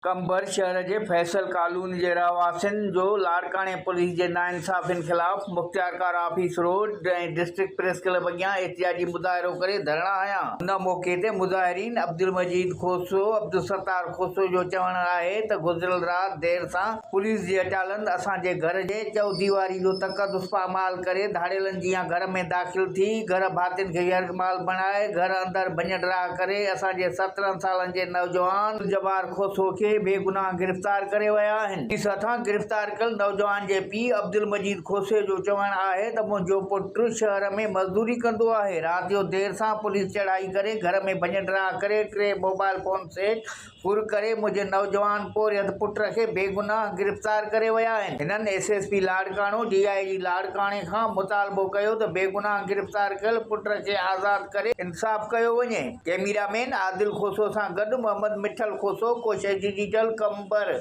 قمبر شهر جي فيصل ڪالوني جي رهواسين جو لاڙڪاڻي پوليس جي ناانصافين خلاف مختيارڪار office road ۽ district press club اڳيان احتجاجي مظاهرو ڪري ڌرڻا هنيا. ان موقعي تي مظاهرين عبدالمجيد کوسو، عبدالستار کوسو جو چوڻ آهي ته گذريل رات دير سان پوليس جي اٽالن اسان جي گهر جي چوديواري جو تقدس پامال ڪري ڌاڙيلن جيان گهر ۾ داخل ٿي گهر ڀاتين کي يرغمال بڻائي گهر اندر ڀڃ ڊاهه ڪري اسان جي 17 سالن جي نوجوان عبدالجبار کوسو کي بيگناهه گرفتار ڪري ويا آهن. پوليس هٿان گرفتار ڪيل نوجوان جي پيء عبدالمجيد کوسي جو چوڻ آهي ته منهنجو پٽ شهر ۾ مزدوري ڪندو آهي رات جو دير سان پوليس چڙهائي ڪري گهر ۾ ڀڃ ڊاهه ڪري ٽي موبائل فون سيٽ ڦر ڪري منهنجي نوجوان پورهيت پٽ کي بيگناهه گرفتار ڪري ويا آهن. هنن S S P Larkana, D I جي لاڙڪاڻي کان مطالبو ڪيو ته بيگناهه گرفتار ڪيل پٽ کي آزاد ڪري انصاف ڪيو وڃي. ڪئميرا مين عادل کوسو سان گڏ محمد مٺل کوسو، ڪوشش ڊجيٽل، قمبر.